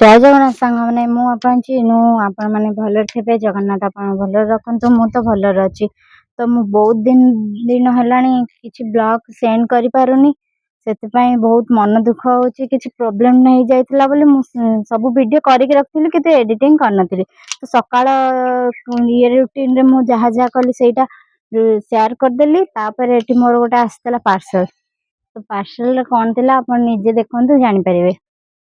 ଜୟ ଜଗନ୍ନାଥ ସାଙ୍ଗମାନେ, ମୁଁ ଆପଣ ଚିନୁ। ଆପଣମାନେ ଭଲରେ ଥିବେ, ଜଗନ୍ନାଥ ଆପଣ ଭଲରେ ରଖନ୍ତୁ। ମୁଁ ତ ଭଲରେ ଅଛି। ତ ମୁଁ ବହୁତ ଦିନ ଦିନ ହେଲାଣି କିଛି ବ୍ଲଗ୍ ସେଣ୍ଡ କରିପାରୁନି, ସେଥିପାଇଁ ବହୁତ ମନ ଦୁଃଖ ହେଉଛି। କିଛି ପ୍ରୋବ୍ଲେମ୍ ହେଇଯାଇଥିଲା ବୋଲି ମୁଁ ସବୁ ଭିଡ଼ିଓ କରିକି ରଖିଥିଲି, କିନ୍ତୁ ଏଡ଼ିଟିଂ କରିନଥିଲି। ତ ସକାଳ ଇଏ ରୁଟିନରେ ମୁଁ ଯାହା ଯାହା କଲି, ସେଇଟା ସେୟାର କରିଦେଲି। ତାପରେ ଏଠି ମୋର ଗୋଟେ ଆସିଥିଲା ପାର୍ସଲ। ତ ପାର୍ସଲରେ କ'ଣ ଥିଲା, ଆପଣ ନିଜେ ଦେଖନ୍ତୁ, ଜାଣିପାରିବେ।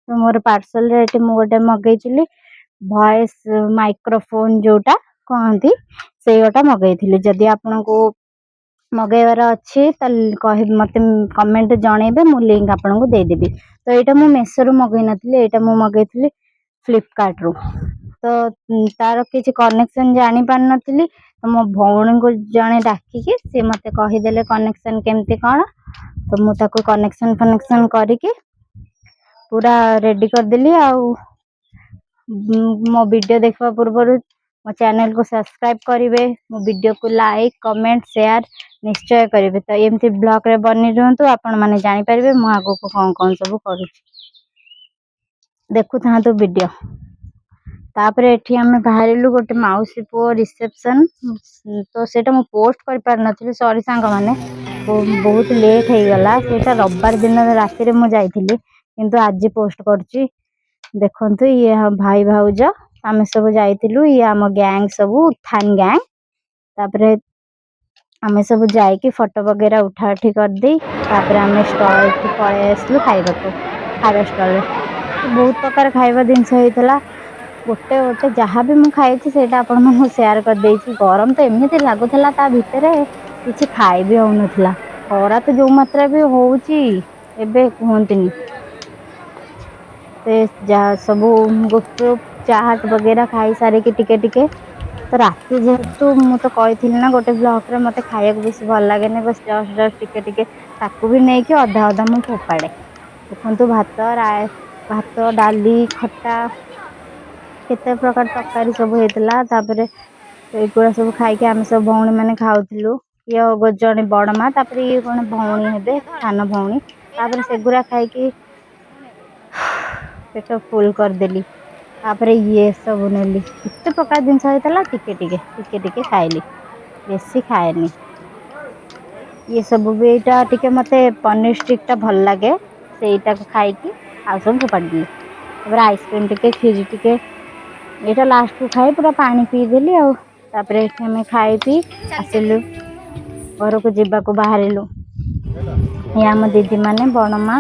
ତ ମୋର ପାର୍ସଲରେ ଏଠି ମୁଁ ଗୋଟେ ମଗେଇଥିଲି ଭଏସ୍ ମାଇକ୍ରୋଫୋନ୍ ଯେଉଁଟା କହନ୍ତି, ସେଇ ଗୋଟା ମଗେଇଥିଲି। ଯଦି ଆପଣଙ୍କୁ ମଗେଇବାର ଅଛି, ତାହେଲେ କହି ମୋତେ କମେଣ୍ଟ ଜଣେଇବେ, ମୁଁ ଲିଙ୍କ୍ ଆପଣଙ୍କୁ ଦେଇଦେବି। ତ ଏଇଟା ମୁଁ ମେସୋରୁ ମଗେଇ ନଥିଲି, ଏଇଟା ମୁଁ ମଗେଇଥିଲି ଫ୍ଲିପକାର୍ଟରୁ। ତ ତାର କିଛି କନେକ୍ସନ୍ ଜାଣିପାରିନଥିଲି। ତ ମୋ ଭଉଣୀଙ୍କୁ ଜଣେ ଡାକିକି ସିଏ ମୋତେ କହିଦେଲେ କନେକ୍ସନ୍ କେମିତି କ'ଣ। ତ ମୁଁ ତାକୁ କନେକ୍ସନ୍ ଫନେକ୍ସନ୍ କରିକି ପୁରା ରେଡ଼ି କରିଦେଲି। ଆଉ ମୋ ଭିଡ଼ିଓ ଦେଖିବା ପୂର୍ବରୁ ମୋ ଚ୍ୟାନେଲକୁ ସବସ୍କ୍ରାଇବ୍ କରିବେ, ମୋ ଭିଡ଼ିଓକୁ ଲାଇକ୍, କମେଣ୍ଟ, ସେୟାର ନିଶ୍ଚୟ କରିବେ। ତ ଏମିତି ବ୍ଲଗ୍ରେ ବନି ରୁହନ୍ତୁ, ଆପଣମାନେ ଜାଣିପାରିବେ ମୁଁ ଆଗକୁ କ'ଣ କ'ଣ ସବୁ କରୁଛି। ଦେଖୁଥାନ୍ତୁ ଭିଡ଼ିଓ। ତାପରେ ଏଠି ଆମେ ବାହାରିଲୁ ଗୋଟେ ମାଉସୀ ପୁଅ ରିସେପସନ୍। ତ ସେଇଟା ମୁଁ ପୋଷ୍ଟ କରିପାରିନଥିଲି, ସରି ସାଙ୍ଗମାନେ, ବହୁତ ଲେଟ୍ ହେଇଗଲା। ସେଇଟା ରବିବାର ଦିନ ରାତିରେ ମୁଁ ଯାଇଥିଲି, କିନ୍ତୁ ଆଜି ପୋଷ୍ଟ କରୁଛି। ଦେଖନ୍ତୁ, ଇଏ ଭାଇ ଭାଉଜ, ଆମେ ସବୁ ଯାଇଥିଲୁ। ଇଏ ଆମ ଗ୍ୟାଙ୍ଗ ସବୁ, ଉତ୍ଥାନ ଗ୍ୟାଙ୍ଗ। ତାପରେ ଆମେ ସବୁ ଯାଇକି ଫଟୋ ବଗେରା ଉଠା ଉଠି କରିଦେଇ, ତାପରେ ଆମେ ଷ୍ଟଲକୁ ପଳେଇ ଆସିଲୁ ଖାଇବାକୁ। ଖାଇବା ଷ୍ଟଲରେ ବହୁତ ପ୍ରକାର ଖାଇବା ଜିନିଷ ହେଇଥିଲା। ଗୋଟେ ଗୋଟେ ଯାହା ବି ମୁଁ ଖାଇଛି, ସେଇଟା ଆପଣମାନଙ୍କୁ ସେୟାର କରିଦେଇଛି। ଗରମ ତ ଏମିତି ଲାଗୁଥିଲା ତା ଭିତରେ, କିଛି ଖାଇ ବି ହଉନଥିଲା। ଖରା ତ ଯୋଉ ମାତ୍ରା ବି ହଉଛି ଏବେ, କୁହନ୍ତିନି। ସେ ଯାହା ସବୁ ଗୁପଚୁପ, ଚାଟ ବଗେରା ଖାଇ ସାରିକି ଟିକେ ଟିକେ, ତ ରାତି ଯେହେତୁ, ମୁଁ ତ କହିଥିଲି ନା ଗୋଟେ ବ୍ଲଗ୍ରେ, ମୋତେ ଖାଇବାକୁ ବେଶୀ ଭଲ ଲାଗେନି। ବସ୍ ଜଷ୍ଟ ଜଷ୍ଟ ଟିକେ ଟିକେ, ତାକୁ ବି ନେଇକି ଅଧା ଅଧା ମୁଁ ଫୋପାଡ଼େ। ଦେଖନ୍ତୁ, ଭାତ, ଭାତ, ଡାଲି, ଖଟା, କେତେ ପ୍ରକାର ତରକାରୀ ସବୁ ହେଇଥିଲା। ତାପରେ ଏଗୁଡ଼ା ସବୁ ଖାଇକି ଆମେ ସବୁ ଭଉଣୀମାନେ ଖାଉଥିଲୁ। ଇଏ ଜଣେ ବଡ଼ ମା, ତାପରେ ଇଏ କଣ ଭଉଣୀ ହେବେ, ସାନ ଭଉଣୀ। ତାପରେ ସେଗୁଡ଼ା ଖାଇକି ପେଟ ଫୁଲ୍ କରିଦେଲି। ତାପରେ ଇଏ ସବୁ ନେଲି। କେତେ ପ୍ରକାର ଜିନିଷ ହେଇଥିଲା, ଟିକେ ଟିକେ ଟିକେ ଟିକେ ଖାଇଲି, ବେଶୀ ଖାଏନି। ଇଏ ସବୁ ବି ଏଇଟା ଟିକେ ମୋତେ ପନିର ଷ୍ଟିକ୍ଟା ଭଲ ଲାଗେ, ସେଇଟାକୁ ଖାଇକି ଆଉ ସବୁ ଫୋପାଡ଼ିଦେଲି। ତାପରେ ଆଇସ୍କ୍ରିମ୍ ଟିକେ, କ୍ଷୀରି ଟିକେ, ଏଇଟା ଲାଷ୍ଟକୁ ଖାଇ ପୁରା ପାଣି ପିଇଦେଲି। ଆଉ ତାପରେ ଏଠି ଆମେ ଖାଇ ପିଇ ଆସିଲୁ, ଘରକୁ ଯିବାକୁ ବାହାରିଲୁ। ଇଏ ଆମ ଦିଦିମାନେ, ବଡ଼ ମା।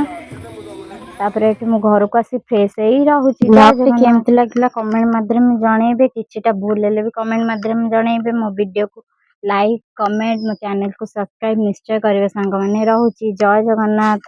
ତାପରେ ଏଠି ମୁଁ ଘରକୁ ଆସି ଫ୍ରେଶ୍ ହେଇ ରହୁଛି। ବ୍ଲଗ୍ଟି କେମିତି ଲାଗିଲା, କମେଣ୍ଟ ମାଧ୍ୟମରେ ଜଣେଇବେ। କିଛିଟା ଭୁଲ ହେଲେ ବି କମେଣ୍ଟ ମାଧ୍ୟମରେ ଜଣେଇବେ। ମୋ ଭିଡ଼ିଓକୁ ଲାଇକ୍, କମେଣ୍ଟ, ମୋ ଚ୍ୟାନେଲକୁ ସବସ୍କ୍ରାଇବ୍ ନିଶ୍ଚୟ କରିବେ ସାଙ୍ଗମାନେ। ରହୁଛି, ଜୟ ଜଗନ୍ନାଥ।